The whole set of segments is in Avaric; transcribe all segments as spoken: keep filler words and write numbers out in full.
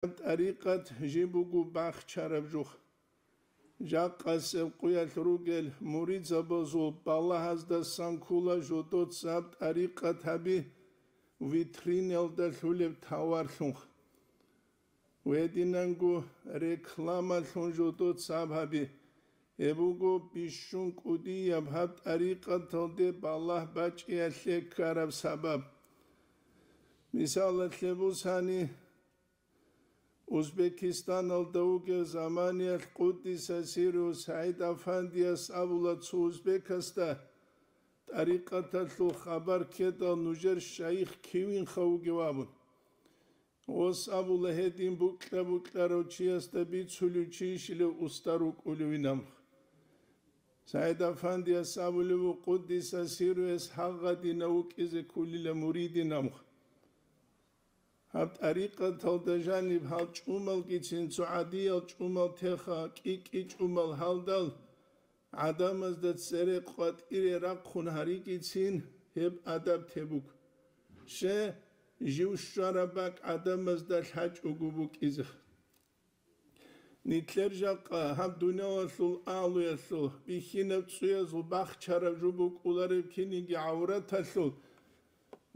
ТӀарикъат жиб буго бахчараб жух. Жакъасеб къуялъ ругел муридзабазул балагьаздасан ккола жодоцаб тӀарикъат гьаби витриналда лъулеб товарлъун. Гьединанго рекламалъун жодоцаб гьаби. Гьеб буго бищун кӀудияб гьаб тӀарикъаталде балагь бачӀиялъе ккараб сабаб. Мисалалъе бусани, Узбекистаналда вугев заманиялъ къуддиса сирругьу СагӀид Афандияс абула цо узбекасда, тӀарикъаталъул хабар ккедал нужер шайих кивинха вугев абун. Гъос абула гьедин букьа-букьарав чиясда бицулев чийищилев устар вукӀулевин амх. СагӀид Афандияс абулев ву къуддиса сирругьуяс гьагъадинав вукӀизе кколила муридин амх. Гьаб тӀарикъаталда жаниб гьал чӀумалгицин цо гӀадиял чӀумал теха, кӀи-кӀи чӀумал гьалдал, гӀадамазда цере къватӀире рахъун гьаригицин гьеб адаб тебуг. Ще, жив щвараб бакӀ гӀадамазда лъачӀого букӀизе. Нилъер жакъа гьаб дуниялалъул агьлуялъул бихьинаб цӀуязул бахчараб жо букӀулареб киниги гӀавраталъул,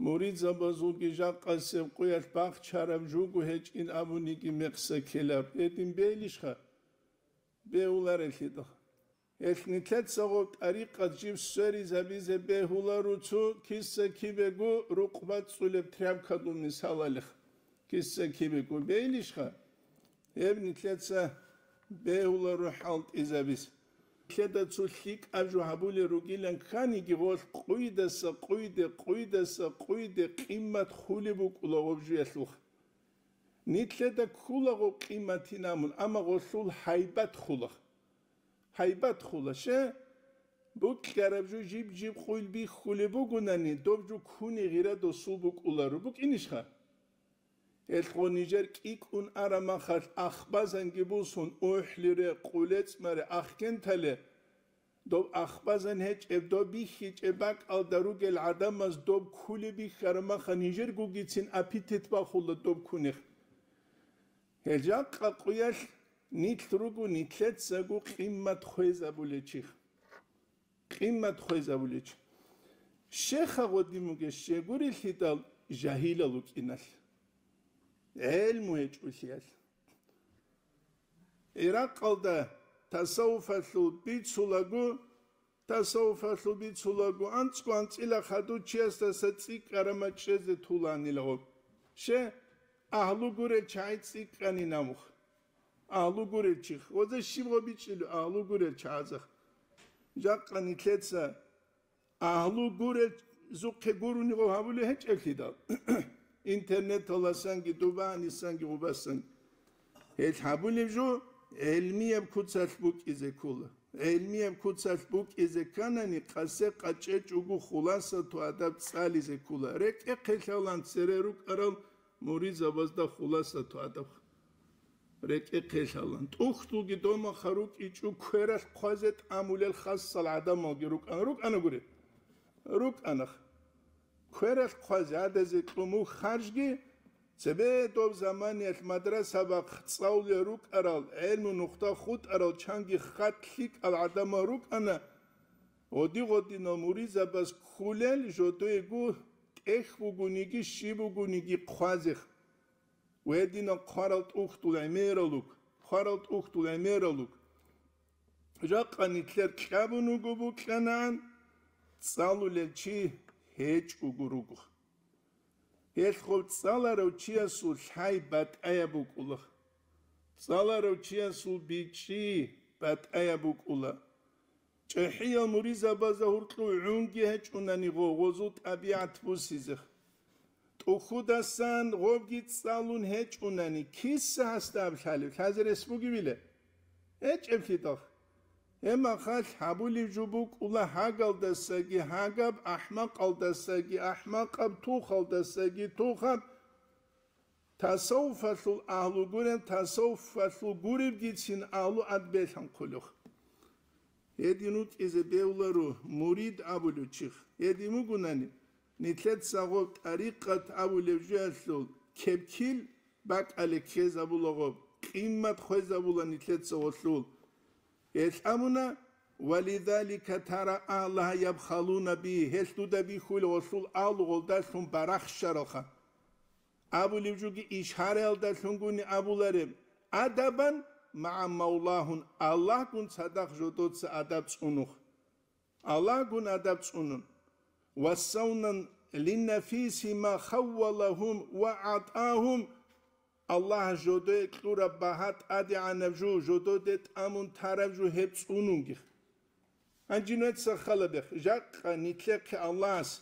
муридзабазулги жакъасеб къуялъ бахчараб жого гьечӀин абуниги мекъса ккелаб. Гьедин бегьилищха? Бегьуларелъидал. Гьелъ нилъеца гъоб тӀарикъат жиб сверизабизе бегьуларо цо киса-кибего рукъ бацӀцӀулеб тряпкадул мисалалихъ. Киса-кибего бегьилищха? Гьеб нилъеца бегьуларо хӀалтӀизабиз. Нилъеда цо лъикӀаб жо гьабулел ругилан кканиги гъолъ къуйдаса къуйде, къуйдаса къуйде къиммат хулеб букӀула гъоб жуялъулха. Нилъеда ккулаго къиматин абун, амма гъолъул гьайбат хула. Гьайбат хула, ще? Букьараб жо жиб-жиб къуйл бихьулеб бугунани, доб жо ккуне гъира досул букӀуларо. БукӀинищха? Гьелъго нижер кӀикӀун араб махалъ ахбазанги бусун, ухӀлире, къулецӀмаре, ахкентале, доб ахбазан гьечӀеб, доб бихьичӀеб бакӀалда ругел гӀадамаз доб ккулеб бихьараб маха нижергогицин аппетит бахула доб ккунехъ. Гьел жакъа къуялъ нилъ руго нилъецаго къиммат хвезабулечи. Къиммат хвезабулечи. Щеха гъодин бугес щегурелъидал жагьилал вукӀиналъ, гӀелму гьечӀолъиялъ. Иракъалда тасаввуфалъул бицулаго, тасаввуфалъул бицулаго анцӀго анцӀила хадув чиясдаса цӀикӀкӀарама чӀезе туланилаго. Ще, агьлу гурел чагӀи цӀикӀкӀани намух. Агьлу гурел чих. Гъозе щибго бичӀчӀилу агьлу гурел чагӀазах. Жакъа нилъеца Агьлу гурел зухъе гуруни гъов гьабулев гьечӀеблъидал, интернеталасанги, дубанисанги, гъубасанги. Гьел гьабулеб жо гӀелмияб куцалъ букӀизе ккола. ГӀелмияб куцалъ букӀизе кканани, къасе къачӀечӀого хуласату адаб цӀализе ккола. РекӀехъе лъалан цере рукӀарал муридзабазда хуласату адаб. РекӀехъе лъалан. ТӀухьдулги дома харукӀичӀо квералъ хъвазе тӀамулел хасал гӀадамалги рукӀана. РукӀана гури. РукӀанах. Квералъ хъвазе гӀадазе кьумуг харжги, цебе доб заманиялъ мадрасабахъ цӀалулел рукӀарал, гӀелму нухда хутӀарал чанги хатӀ лъикӀал гӀадамал рукӀана, гъоди-гъодинал муридзабаз ккулел жодойгу тӀехь бугониги щиб бугониги хъвазех. Гьединал хъварал тӀухьдул гӀемералуг, хъварал тӀухьдул гӀемералуг. Жакъа нилъер кьабун вуго букьанаан, цӀалулел чи гьечӀого руго. Гьелъго цӀаларав чиясул лъай батӀаяб букӀула. ЦӀаларав чиясул бичӀчӀи батӀаяб букӀула. ЧӀехӀиял муридзабазда гьуркьув гӀунги гьечӀунани гъо-, гъозул тӀабигӀат бусизе. ТӀухьдасан гъобги цӀалун гьечӀунани, киса гьасда аб лъалеб, лъазе рес бугевила? ГьечӀеблъидал. Гьеб махалъ гьабулеб жо букӀула гьагалдасаги гьагаб, ахӀмакъалдасаги ахӀмакъаб, тухалдасаги тухаб. Тасаввуфалъул агьлу гуреб, тасаввуфалъул гуребгицин агьлу ад белъанхъулев. Гьедин рукӀизе бегьуларо мурид абулев чихъ. Гьедин вугунани, нилъеца гъоб тӀарикъат абулев жоялъул кепкил, бакӀалде ккезабулаго, къиммат хвезабула нилъеца гъолъул. Гьелъ абуна: «Валидалика тара Аллагьа ябхалуна би», гьелъ дуда бихьула гъолъул алугъалдалъун барахщаралха. Абулев жуги ишараялдалъунгуни абулареб: «Адабан магӀа мавлагьун», Аллагьгун цадахъ жодоца адаб цӀунухъ. Аллагьгун адаб цӀунун. «Ва савнан линнафиси ма хаввалагьум ва агӀтагьум», Аллагь жодое кьураб багьа тӀадегӀанаб жо, жододе тӀамун тараб жо гьеб цӀунунгих. Гьанже нужеца хал гьабе, жакъа нилъехъе Аллагьас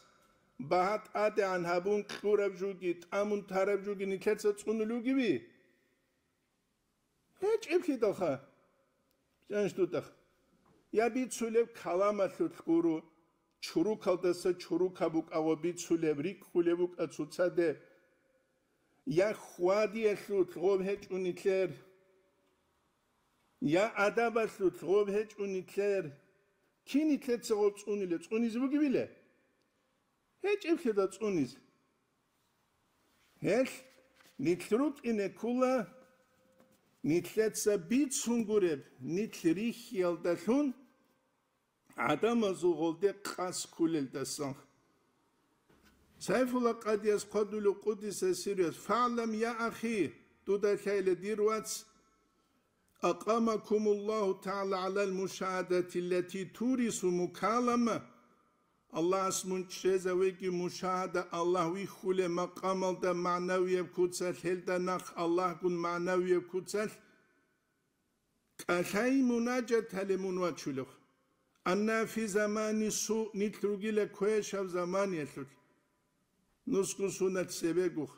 багьа тӀадегӀан гьабун кьураб жоги, тӀамун тараб жоги нилъеца цӀунулев вугеви? ГьечӀеблъидалха, чӀанщтӀутӀах. Я бицулеб каламалъулъ гуро, чурукалдаса чурукаб букӀа гъо бицулеб, рикӀкӀулеб букӀа цоцаде. Я хьвадиялъулъ гъоб гьечӀо нилъер, я адабалъулъ гъоб гьечӀо нилъер. Кин нилъеца гъоб цӀуниле, цӀунизе бугебиле? ГьечӀеблъидал цӀунизе. Гьелъ нилъ рукӀине ккола, нилъеца бицун гуреб, нилъ рихьиялдалъун гӀадамазул гъолде къас кколелдасан. Сайфулла къадияс хъвадулев къуддиса сирругьу: «ФагӀлам, я ахи», дуда лъайла, дир вац, «акъамакумуллагьу тагӀала гӀалал мушагьадатиллати турису мукалама», Аллагьас мун чӀезавеги мушагьада, Аллагь вихьулеб макъамалда, магӀнавияб куцалъ, гьелда нахъ Аллагьгун магӀнавияб куцалъ, кӀалъай мунажат гьале мун вачулев. «Анна фи замани су», нилъ ругила квешаб заманиялъулъ. Нусго сунат цебегух.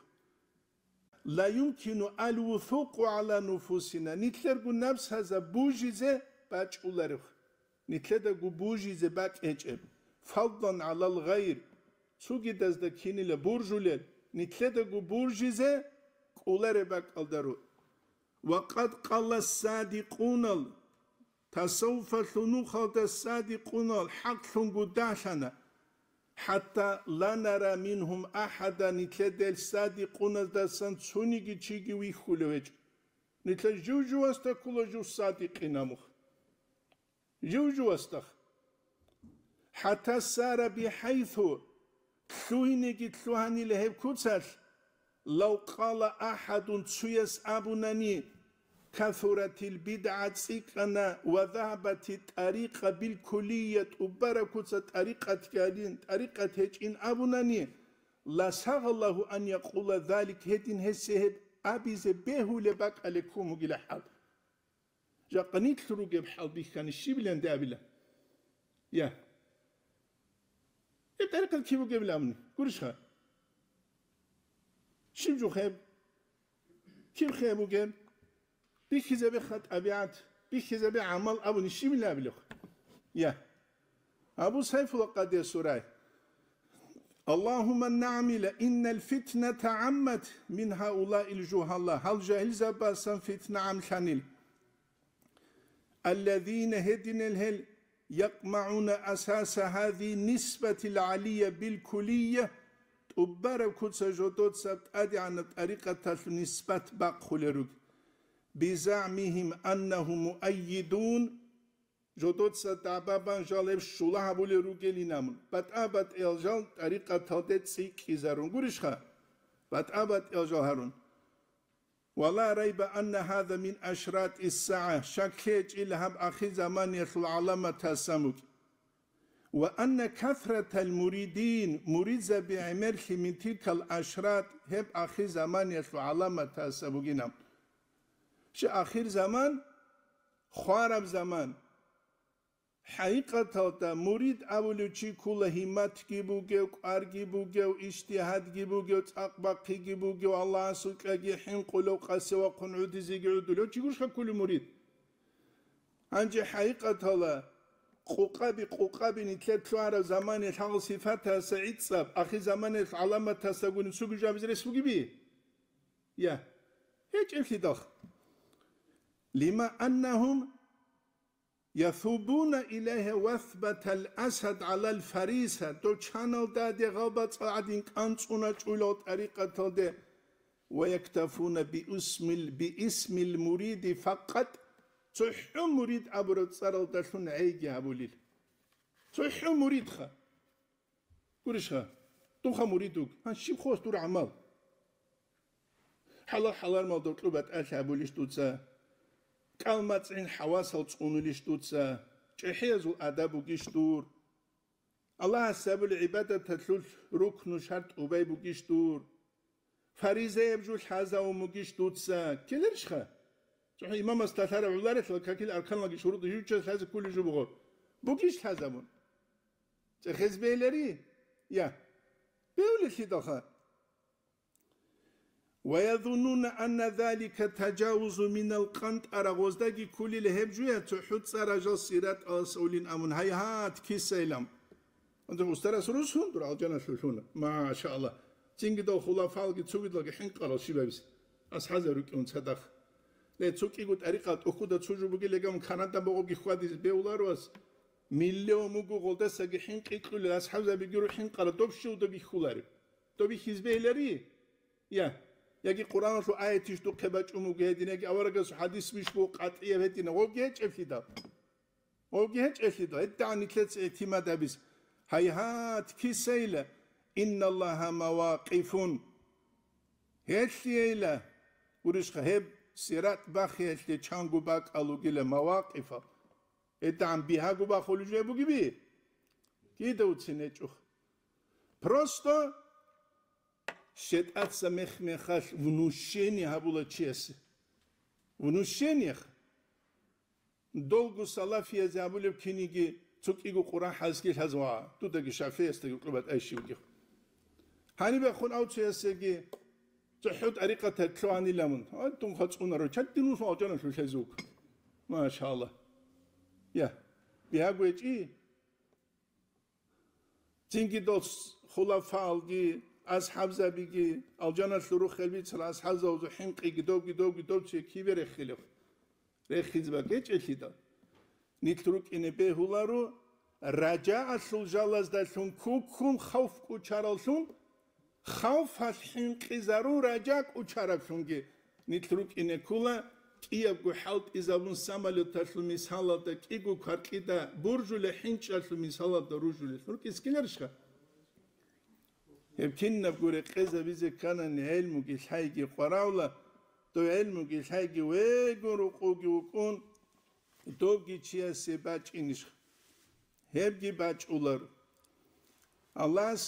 «Ла юмкину ал-вусукъу гӀала нуфусина», нилъерго напсазда бужизе бачӀуларев. Нилъедаго бужизе бакӀ гьечӀеб. «Фадлан гӀалал гъайр», цогидазда кинила буржулел, нилъедаго буржизе кӀолареб бакӀалда руго. «Ва къад къала садикъунал», тасаввуфалъул нухалда садикъунал хӀакълъунго далъана, «хӀатта ла нара мингьум ахӀада», нилъеда гьел садикъуназдасан цониги чиги вихьулев гьечӀо. Нилъер жив-живасда ккола жив садикъин абун. Жив-живасда. «ХӀатта сара бихӀайсу», лъугьинеги лъугьанила гьеб куцалъ, «лав къала ахӀадун», цояс абунани, «касуратил бидгӀа», цӀикӀкӀана, «ва загьабати тӀарикъа билкуллия», тӀубараб куца тӀарикъатги гьарин, тӀарикъат гьечӀин абунани, «ла сагъа лагьу ан якъула залик», гьедин гьесие гьеб абизе бегьулеб бакӀалде ккун бугила хӀал. Жакъа нилъ ругеб хӀал бихьани щибилан абила? Я. Гьеб тӀарикъат киб бугебилан абуни, гурищха? Щиб жо гьеб? Киб гьеб бугеб? Бихьизабеха тӀабигӀат, бихьизабе гӀамал абуни щибилан абилеб? Я. Абу Сайфулла къадиясул рай. Аллагьумма нагӀмила, иннал фитната гӀаммат мин гьаулаил жугьала, гьал жагьилзабасан фитна гӀамлъанил. Аллазина, гьединал гьел, якъмагӀуна асаса гьази нисбатил гӀалия билкуллия, тӀубараб куца жодоцаб тӀадегӀанаб тӀарикъаталъул нисбат бахъулел руг. БизагӀмигьим аннагьум муаййидун, жодоца дагӀба-бан жал гьеб щула гьабулел ругелин абун, батӀа-батӀиял жал тӀарикъаталде цӀикӀкӀизарун гурищха? БатӀа-батӀиял жал гьарун. «Ва ла райба анна гьаза мин ашратис сагӀа», щаклъи гьечӀила гьаб ахирзаманиялъул гӀаламатасан букӀин. «Ва анна касратал муридин», муридзаби гӀемерлъи, «мин тилкал ашрат», гьеб ахирзаманиялъул гӀаламатасан бугин абун. Щай ахирзаман, хвараб заман. ХӀакъикъаталда мурид абулев чи ккола гьимматги бугев, кӀварги бугев, ижтигьадги бугев, цӀакъ бахъиги бугев, Аллагьасукьаги хӀинкъулев, къасе вахъун гӀодизеги гӀодулев чи гурищха кколев мурид? Гьанже хӀакъикъаталда къукъаби-къукъаби нилъер лъугьараб заманиялъ гьал сифатаса гӀицӀаб, ахирзаманиялъ гӀаламатасагун цоги жо абизе рес бугеби? Я. ГьечӀеблъидалха. Лима аннагьум ясубуна илайгьи васбатал асад гӀалал фариса, дов чаналдаде гъалбацӀал гӀадин кӀанцӀуначӀулал тӀарикъаталде, Ва яктафуна биисмил, биисмил муриди факъат, цохӀо мурид абураб цӀаралдалъун гӀейги гьабулел. ЦохӀо муридха. Гурищха, дунха мурид вуг, гьан щиб хос дур гӀамал? ХӀалал-хӀарамалда кьу батӀалъи гьабулищ дуца? КӀал-мацӀин хӀавасал цӀунулищ дуца? ЧӀехӀиязул адаб бугищ дур? Аллагьас гьабулеб гӀибадаталъул рукну шартӀ убай бугищ дур? Фаризаяб жо лъазавун бугищ дуца? Ккеларищха? ЦохӀо имамас талъараб гӀоларелъул какил арканалги шурутӀ жучча лъазе кколеб жо буго. Бугищ лъазабун? ЦӀехез бейилари? Я. Беулелъидалха. Ва язуннуна анна залика тажавузу минал къантӀара, гъоздаги кколила гьеб жуя цохӀо цӀаражал сираталас авлин амун. Гьайгьат, кисайилан. Гьанже устарас русун дур алжаналъулъуна. Машалла. Цинги дов хулафалги цугидалги хӀинкъарал щибабиз. АсхӀазар рукӀун цадахъ. Ле, цо кӀиго тӀарикъа тӀухьуда цо жо бугел легамун Канада богъоги хьвадизе бевларуас. Миллион мугу гъолдасаги хӀинкъи кьулел асхӀабзабиги рухӀин къара доб щивда бихьулареб? Доб бихьиз бегьилари? Я. Яги Къуръаналъул аятищ духъе бачӀун буго гьедин, яги аварагасул хӀадис бищ буго къатӀияб гьедин, гъобги гьечӀеблъидал. Гъобги гьечӀеблъидал. ГьедигӀан нилъеца игьтимад гьабиз. Гьайгьат, кисайила, инналлагьа мавакъифун. Гьелъиейила, гурищха, гьеб сират бахиялъе чанго бакӀал ругила мавакъифал. ГьедигӀан бигьаго бахулеб жо бугеби? Кида уцин гьечӀо. Просто шетӀаца мех-мехалъ внушение гьабула чиясе. Внушение. Долго салафиязе гьабулеб киниги цо кӀиго Къуръан хӀалсги лъазва, дудаги шафиясдаги кьубат айщи вугев. Гьаниб яхун авциясеги цохӀо тӀарикъаталъ лъугьанила мун. А, дунха цӀунаро, чаддин вуссун алжаналъулъ гьезуг. Машалла. Я, бигьаго гьечӀи. Цинги дос хулафаалги, асхӀабзабиги, алжаналъул рухел бицал асхӀабзабазул хӀинкъиги, довги, довги, дов чи кибе рехилев? Рехиз бакӀечӀелъидал. Нилъ рукӀине бегьуларо, ражаалъул жалаздалъун куккун хавф кӀучараллъун, хавфалъ хӀинкъизарун ража кӀучараблъунги нилъ рукӀине ккула, кӀиябго хӀалтӀизабун самолеталъул мисалалда кӀиго кваркьида буржула хӀинчӀалъул мисалалда ружулел рукӀискиларищха? Гьеб кинабго рекъезабизе кканани гӀелмуги лъайги къваравла, дов гӀелмуги лъайги вегун рукъуги вукӀун, довги чиясе бачӀинищха? Гьебги бачӀулар. Аллагьас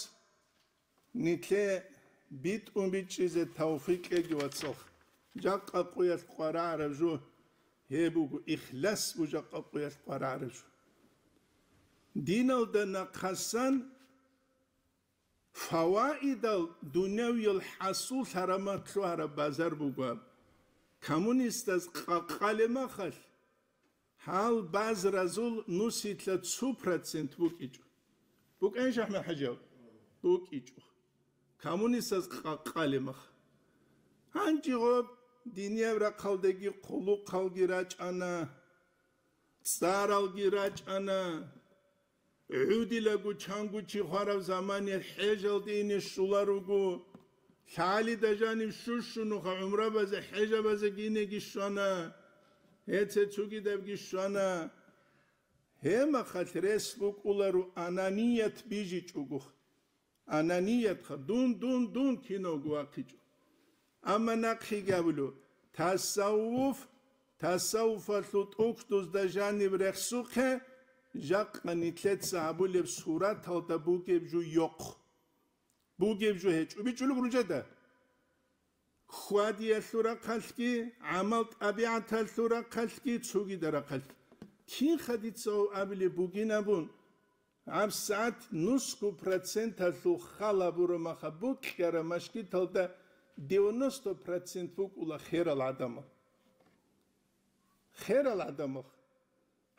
нилъе битӀун бичӀчӀизе тавфикъ кьеги, вацал. Жакъа къуялъ къварагӀараб жо гьеб буго, ихлас буго жакъа къуялъ къварагӀараб жо. Диналда нахъасан фаваидал дунявиял хӀасул лъарамат лъугьараб базар буго аб. Коммунистаз къакъалеб махалъ, гьал базразул нусилъа цо процент букӀичӀо. БукӀанищ, АхӀмад-хӀажи? БукӀичӀо. Коммунистаз къакъалеб мах. Гьанже гъоб динияб рахъалдаги хъулухъалги рачӀана, цӀаралги рачӀана. ГӀудилаго чанго чи хвараб замане хӀежалде ине щула руго, лъалида жанив щущунуха гӀумрабазе, хӀежабазеги инеги щвана, гьеце цугидабги щвана. Гьемахалъ рес букӀуларо ананият бижичӀого. Ананиятха, дун, дун, дун киналго вахъичӀо. Амма нахъеги абулев, тасаввуф, тасаввуфалъул тӀухьдузда жаниб рехсухъе, жакъа нилъеца гьабулеб сураталда бугеб жо йохъ. Бугеб жо гьечӀо, бичӀчӀулеб ружада. Хьвадиялъул рахъалъги, гӀамал-тӀабигӀаталъул рахъалъги, цогида рахъалъги. Кинха дица гьав абилеб бугин абун, ГьабсагӀат нусго проценталъул хал гьабураб маха букьараб машгиталда девяносто процент букӀула херал гӀадамал. Херал гӀадамал.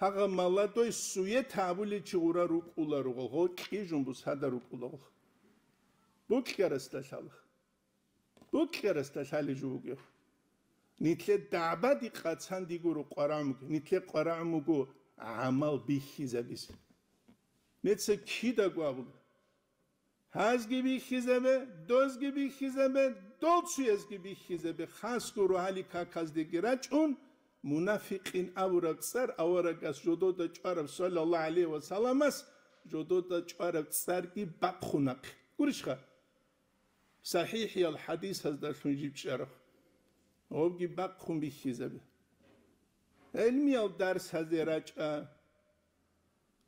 Гьагъа молодой сует гьабулев чи гъура рукӀула ругъал, гъо кьижун бусада рукӀула гъо. Букьарасда лъала. Букьарасда лъалеб жо бугеб. Нилъер дагӀбаде къацан дигуро къварагӀмуги, нилъер къварагӀмуго гӀамал бихьизабизе. Нилъеца кидаго абула. Гьазги бихьизабе, дозги бихьизабе, дол цуязги бихьизабе, хасго рогьалил каказдеги рачӀун, мунафикъин абураб цӀар аварагас жодода чӀвараб, саллаллагьу гӀалайгьи ва салламас жодода чӀвараб цӀарги бахъунахъе. Гурищха? СахӀихӀиял хӀадисаздалъун жиб чӀараб. Гьобги бахъун бихьизабе. ГӀилмиял дарсазе рачӀа.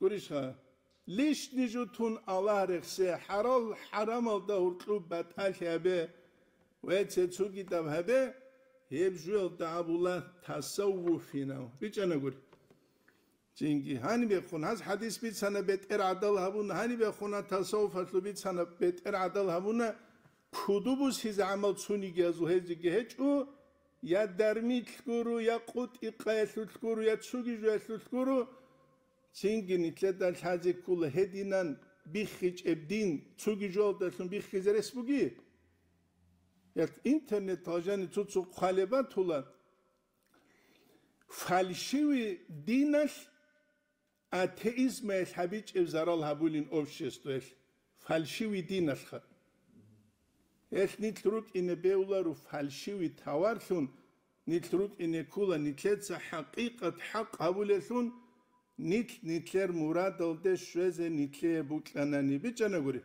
Гурищха, лишни жо тун Аллагь рехсе, хӀарал-хӀарамалда гьуркьуб батӀалъи гьабе ва цецуги даб гьабе, гьеб жуялда абула тасаввуфинав. БичӀана гури. Цинги гьанибехун гьаз хӀадис бицана, бетӀер гӀадал гьабуна, гьанибехуна тасаввуфалъул бицана, бетӀер гӀадал гьабуна, куду бусизе гӀамал цунигиязул гьезиги гьечӀо, я дармилъ гуро, я къутӀи-къаялъулъ гуро, я цуги жуялъулъ гуро, цинги нилъеда лъазе ккола гьединан биххичӀеб дин, цуги жоялдалъун биххизе рес буги? Интернеталъ жани цо-цо хъвалеб батула, фальшивый диналъ атеизмаялъ гьабичӀеб зарал гьабулин обществоялъ, фальшивый диналъха. Гьелъ нилъ рукӀине бегьуларо фальшивый товарлъун, нилъ рукӀине ккола нилъеца хӀакъикъат хӀакъ гьабулелъун, нилъ нилъер мурадалде щвезе нилъее букьанани. БичӀана гури.